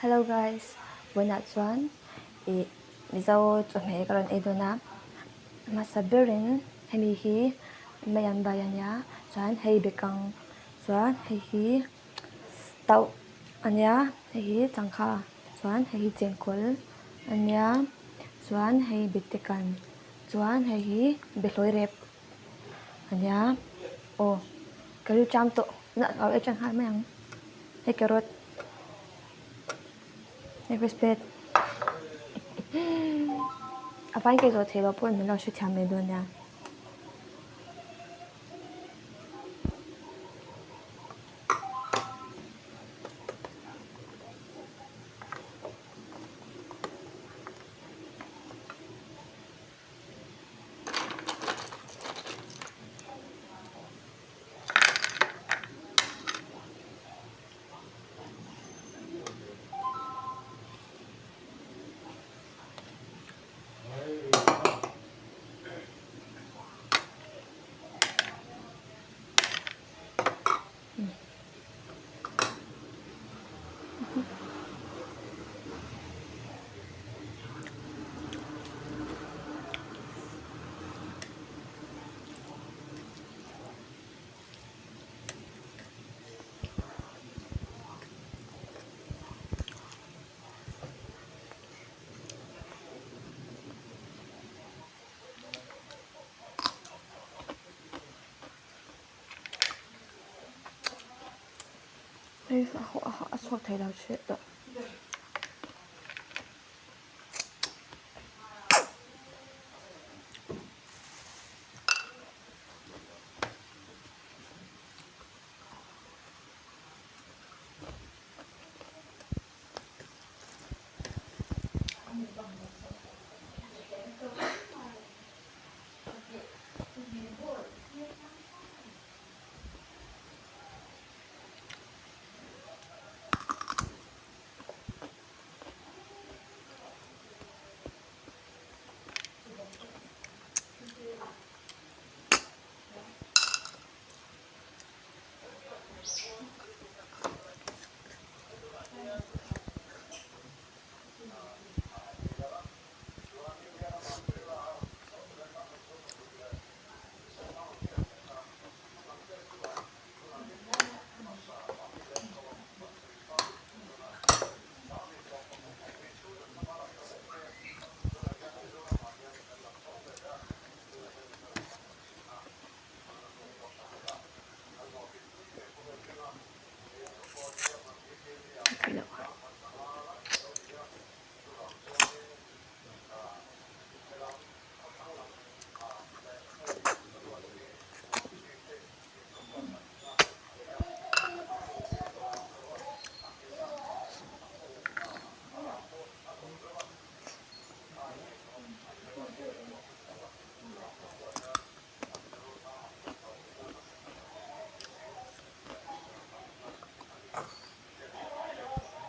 Hello guys, vawiinah chuan ih Mizo chawhmeh ka rawn ei dawn a, hmasa berin hemi hi mai an bai a nia chuan hei bekang chuan hei hi tauh a nia hei hi changkha chuan hei hi chengkawl a nia chuan hei betekan chuan hei hi behlawi rep a nia aw ka rilṭam tawh tunah ka lo ei ṭan nghal mai ang hei carrot. A vai ka zawh theih loh pawh min lo hrethiam mai dawn nia. Hei a chhuak thei lo hreh tawh.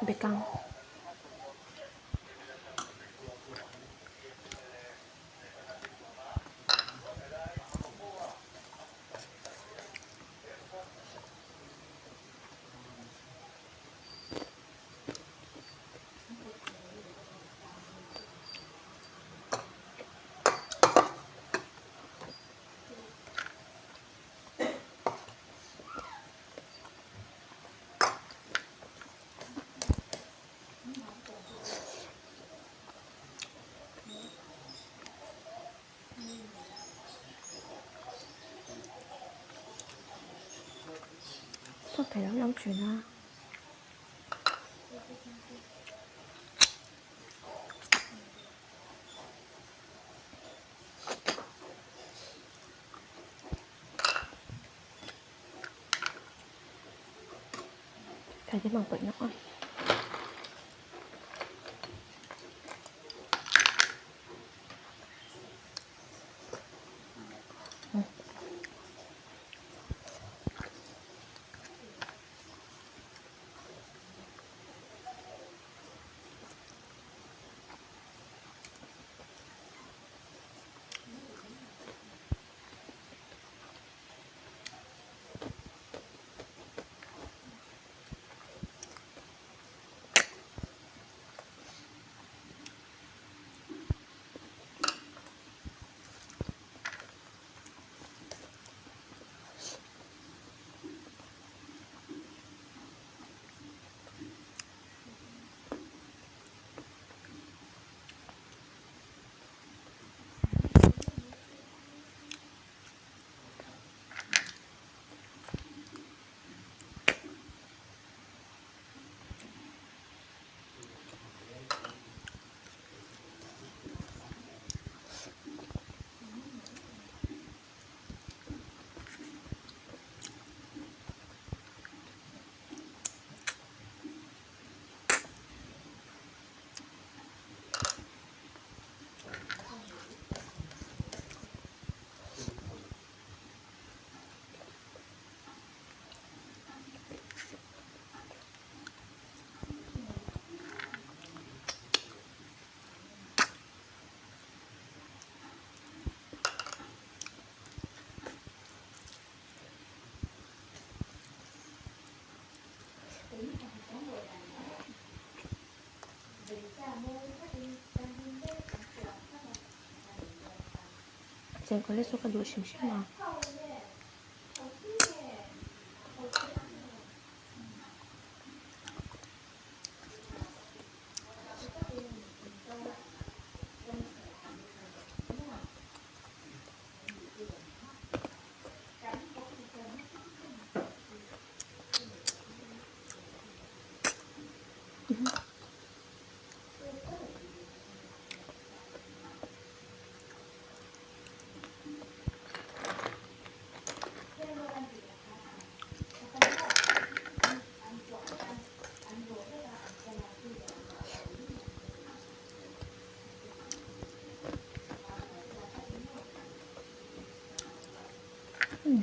Bekang. Chhuak thei lo lo thin a. Thai te hmang pawih nawk a. Chengkawl hi chu ka duh hrim hrim a.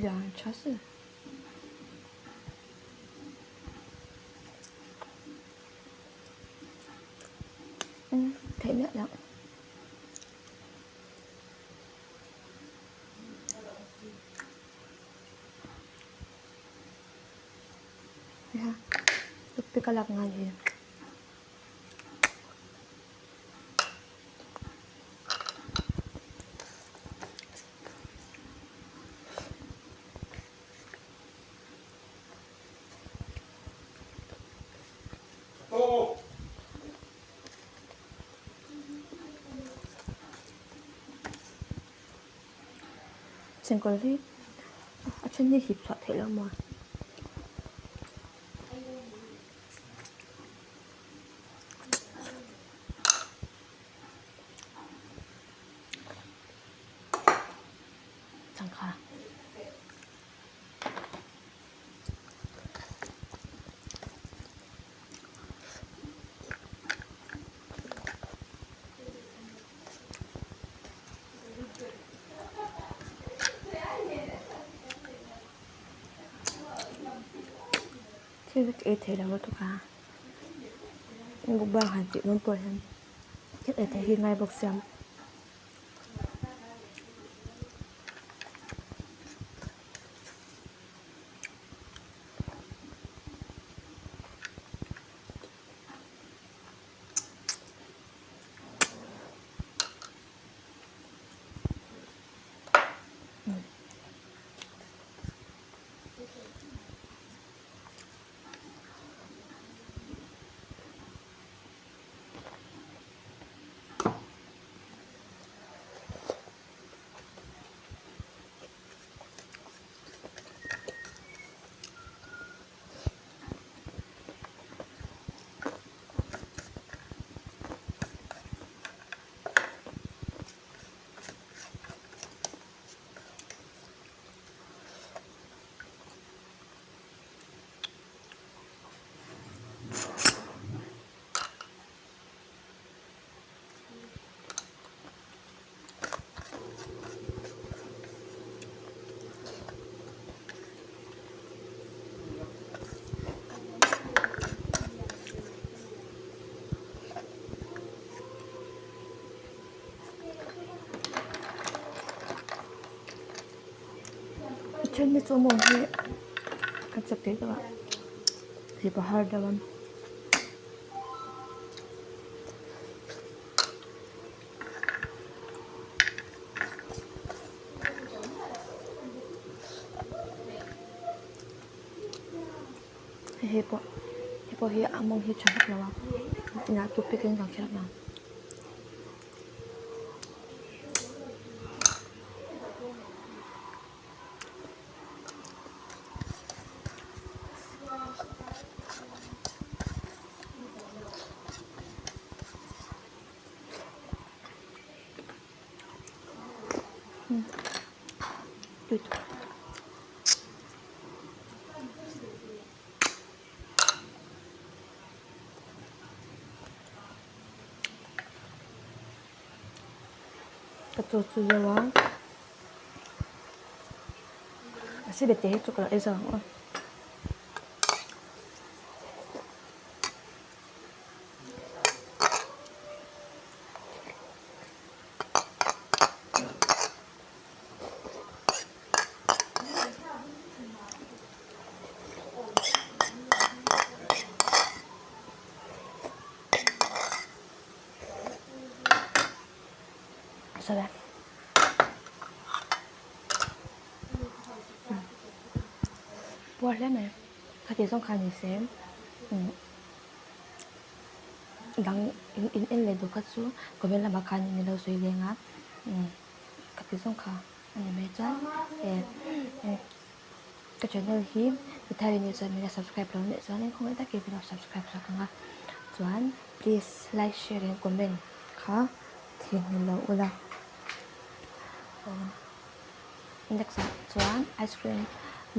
Lian tha si. Theih miah loh. Heiha toothpick a lak ngai hi. Chengkawl hi a then hi hip chhuah theih loh maw? Changkha. Thil vek ei theih loh lutuk a mukbang han tih dawn pawh hian thil ei theih hi ngai bawk sia. A then hi chu mawng hi ka chep thei deuh a hlip a har deuh a. Hei pawh hei pawh hi a mawng hi tha vak lo a inah toothpick in kan khelh ang. Ka chaw chu zo a a si bete hi chu ka lo ei zo ang aw. Sabi. Puar hle mai. Khati zawng kha ni se umm dang in en leh duh kha chu comment lamah khan min lo sawi leng a umm khati zawng kha a ni mai chuan eh ka channel hi mi thar in nih chuan min la subscribe lo nih chuan khawngaih takin min lo subscribe sak ang a chuan please like share and comment kha theihnghilh lo ula next ah chuan ice cream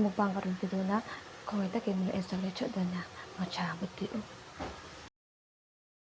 mukbang ka rawn ti dawn a khawngaih takin min lo en sak leh theuh dawn nia ngachha mutui u.